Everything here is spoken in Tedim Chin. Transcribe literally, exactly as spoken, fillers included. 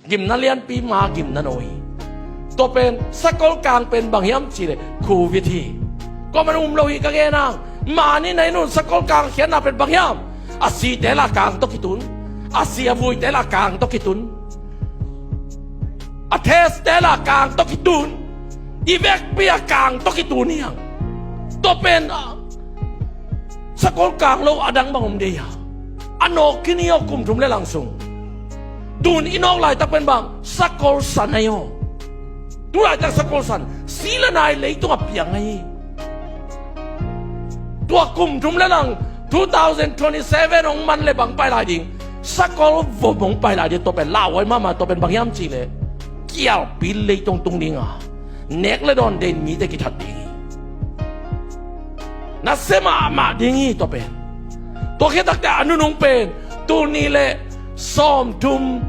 Gimna lianpi ma gimna no hi. Tua pen sakol kang pen bang hiam cih leh Covid hi. Kuaman um lo hi ka gen a. Mani na inn un sakol kang khiatna pen bang hiam? A site lah kang tawh kitun. A si a vuite lah kang tawh kitun. A test te lah kang tawh kitun. I vekpi a kang tawh kitun hi hang. Tua pen ah, sakol kang lo a dang bang om dei a. A nawk khin hi aw kum thum le lang sung. Tun i nawk laitak pen bang sakol san ahi aw. Tu laitak sakol san, si le nai leitung a piang ahi. Tua kum thum le lang two thousand twenty seven hong man le bang pai lai ding? Sakol vom hong pai lai ding. Tua pen lauhuai mahmah, tua pen bang hiam cih leh kialpi leitung tung ding a, nek le dawn deih mite kithat ding hi. Nasia mahmah ding hi tua pen. Tua khit takte a nunung pen tul nih le sawmthum